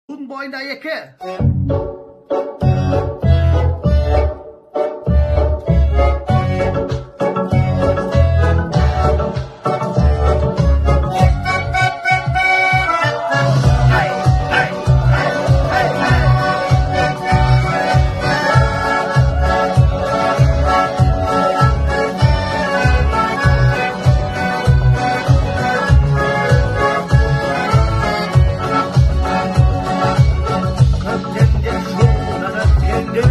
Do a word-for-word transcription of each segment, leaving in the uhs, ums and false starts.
Күн бойында екі. Көптен де жолдан өткенде,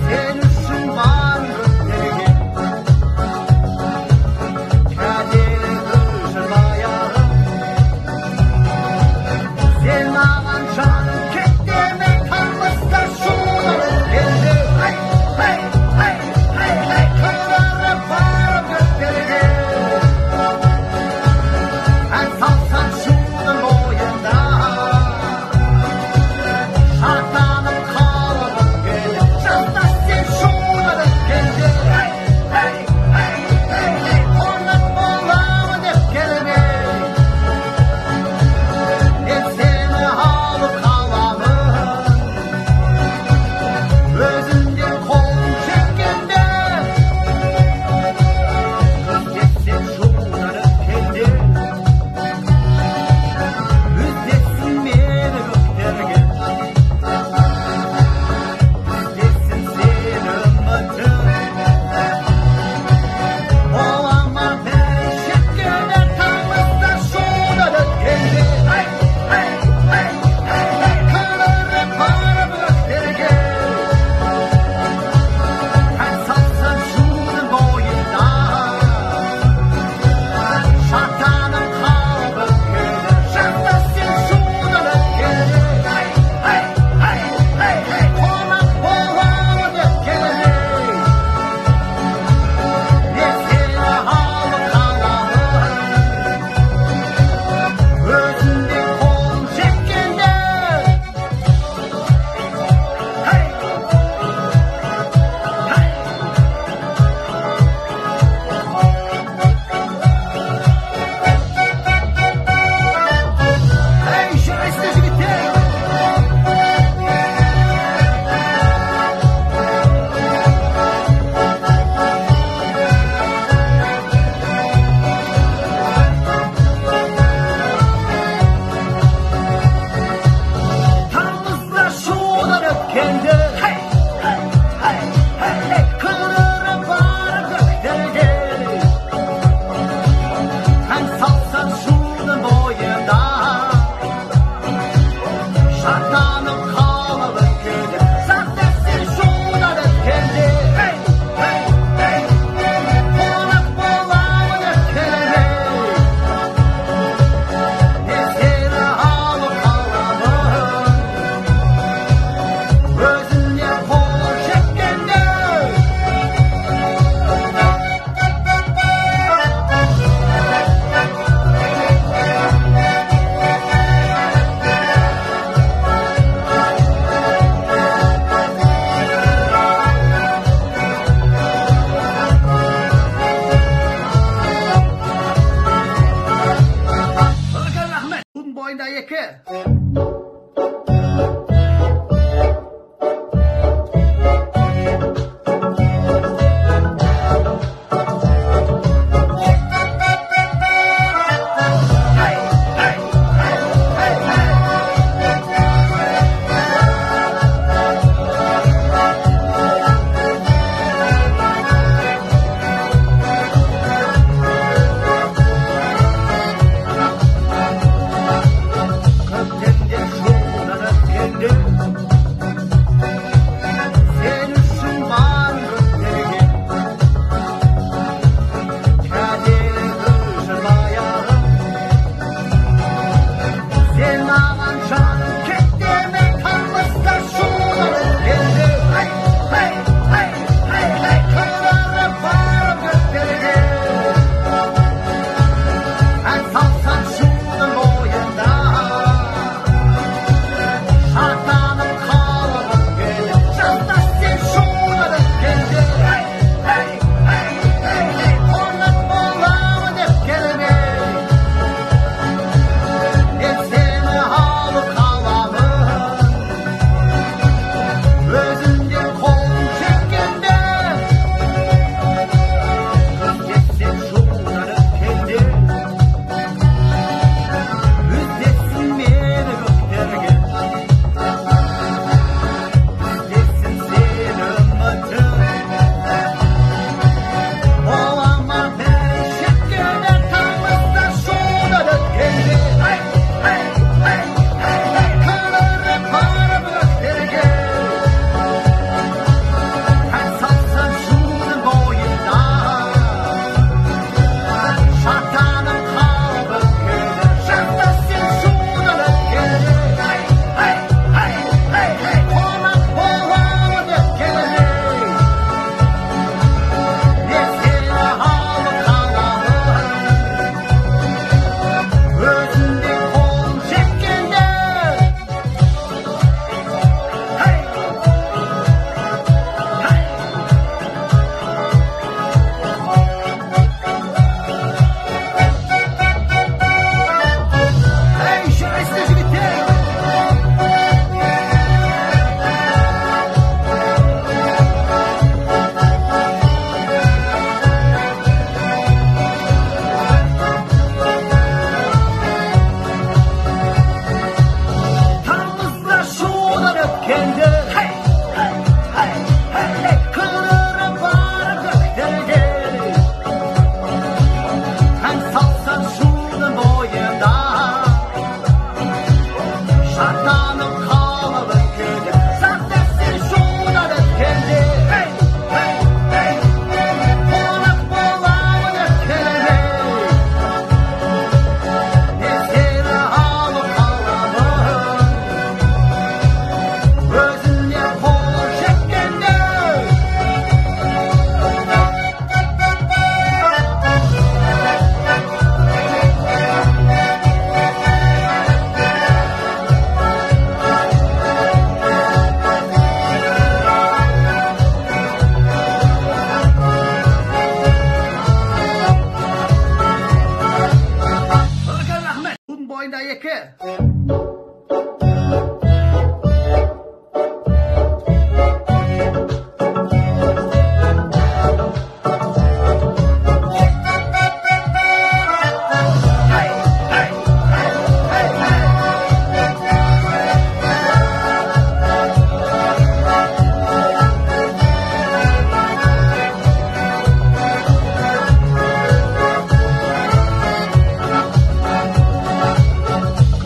сен үшін бар көктерге кәдегі жыр баяғым. Сен маған жаным кет деме, тамызда шулар өткенде. Ай, ай, ай, ай, ай, қыдырып барып көктерге ән салсам шудың бойында. Шаттанып қалғым келді, жастас сен шулар өткенде. Ай, ай, ай, ай, ай, қонақ боламын деп келмей, мен сені алып қаламын. Өзің де қолың жеткенде, күз кетсе шулар өткенде, іздессің мені көктерге. Іздессің сені үмітім. Бола ма бәрі жеткенде, тамызда шулар өткенде. Ай, ай, ай, ай, ай, күліп барып өктерге. Ән салсам шудың бойында. Шаттанып қалғым келді, жастас сен шулар өткенде. Ай, ай, ай, ай, ай, қонақ боламын деп келмей, мен сені алып қаламын. Өзің де қолың жеткенде. Ай! Ай! Эй, жарайсыздар, жігіттер! Тамызда шулар өткенде, хей, хей, хей, хей, хей, қыдырып барып көктерге. Ән салсам шудың бойында, шаттанып қалып өткенде. Жастар сен шулар өткенде, хей, хей, хей, қонақ боламын өткенде. Мен сені алып қаламын. Өзіңе қол жеткенде. Күн бойында екі. Көптен де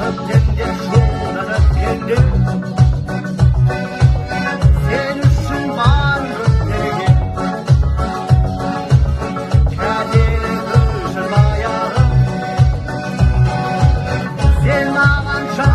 Көптен де жолдан өткенде, сен үшін барын көтерген. Кәдегі жыр баяғы, сен маған жан